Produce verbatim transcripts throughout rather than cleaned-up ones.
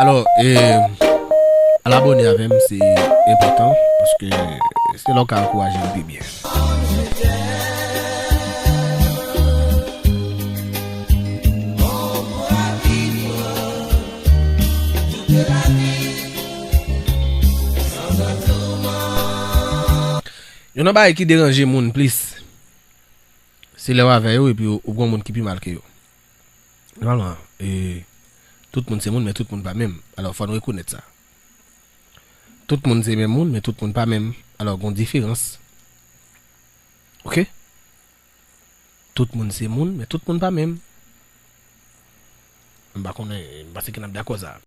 Alò, e, al abòne avè m, se enpòtan, paske se la w ka ankouraje m pi byen. Youn nan bagay ki deranje moun plis, se lè w avè yo epi w, w gen yon moun ki pi mal ke yo. Nòmalman, e, tout moun se moun, men tout moun pa menm. Alò, fò nou rekonèt sa. Tout moun se menm moun, men tout moun pa menm. Alò, gen yon diferans. Oke? Tout moun se moun, men tout moun pa menm. M pa konnen, m panse ke n ap dakò sa.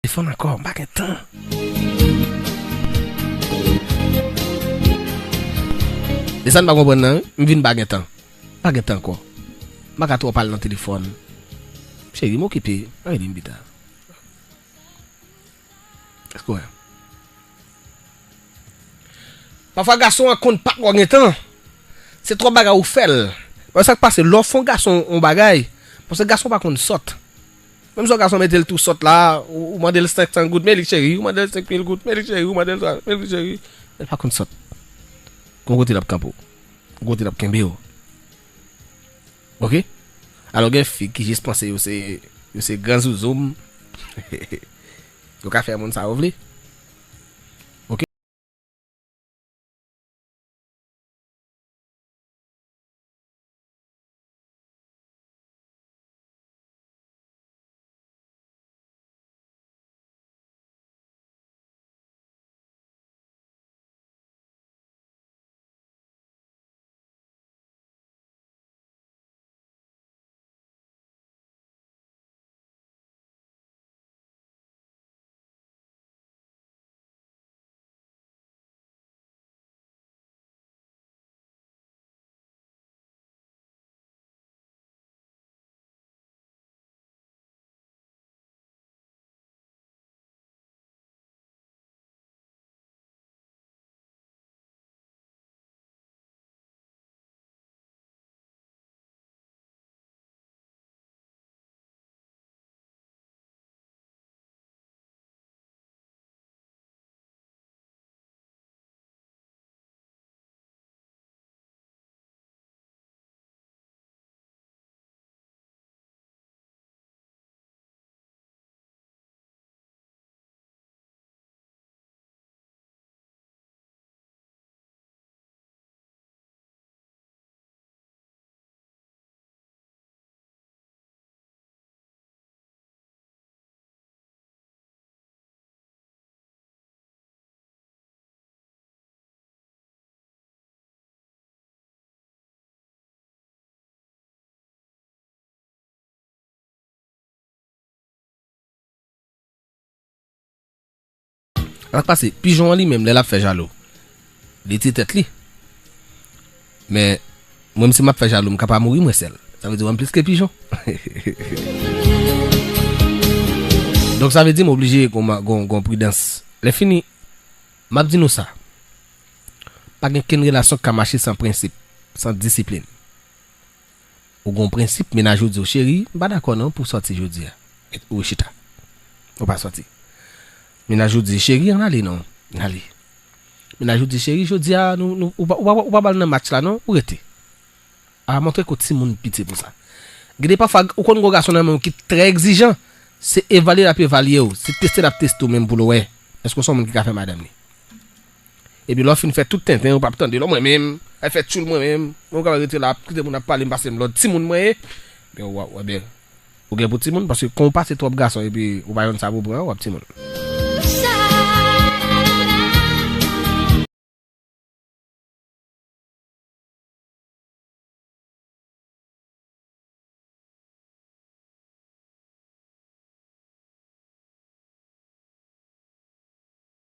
Telefòn ankò, m pa gen tan. E sa n pa konprann nan, wi. M vin pa gen tan. M pa gen tan ankò. M pa ka twò pale nan telefòn. Cheri, m okipe. Ann rele m pita. Èske w wè? Pafwa gason an konn pa twò gen tan. Se twòp bagay ou fè l. Wè sa k pase, lè w fè yon gason yon bagay, paske gason pa konn sòt. Menm si yon gason mete l tou sòt la, ou, ou mande l senk san goud, men li cheri, ou mande l senk mil goud, men li cheri, ou mande l twa mil, men li cheri. Men l pa konn sòt. Gon kote l ap kanpe w. Gon kote l ap kenbe w. Ok? Alò, gen fi ki jis panse yo se, yo se gran zouzoum. Yo ka fè moun sa yo vle. Ok? Sa k pase, pijon an li menm, lè l ap fè jalou, li ti tèt li. Men, mwen, si m ap fè jalou, m ka pa mouri, mwen sèl. Sa vle di, mwen plis ke pijon. Donk, sa vle di, m oblije gon, gon, gon pridans. Lè fini, m ap di nou sa. Pa gen kenn relasyon k ka mache san prensip, san disiplin. Ou gon prensip, mennaj ou di w, "Cheri, m pa dakò non pou w sòti jodi a." Ou chita. Ou pa sòti. Mennaj ou di, "Cheri, ann ale non." Ann ale. Mennaj ou di, "Cheri, jodi a, nou, nou, ou pa, ou pa, ou pa ba l nan match la non, ou rete." A, montre ke w timoun piti pou sa. Gen de pafwa, ou konn gon gason nan men w ki trè egzijan, se evalye l ap evalye w, se teste l ap teste w menm pou l wè èske w se yon moun ki ka fè madanm li. Epi lè w fin fè tout tenten, ou p ap tande l, mwen menm, al fè tchoul mwen menm, mwen ou kapab rete la, ap kite moun ap pale m pase m lòd, timoun mwen ye. Men w, w, w, ben, ou gen pou timoun, paske kan w pase twòp gason epi ou pa jwenn sa pou pran, w ap timoun.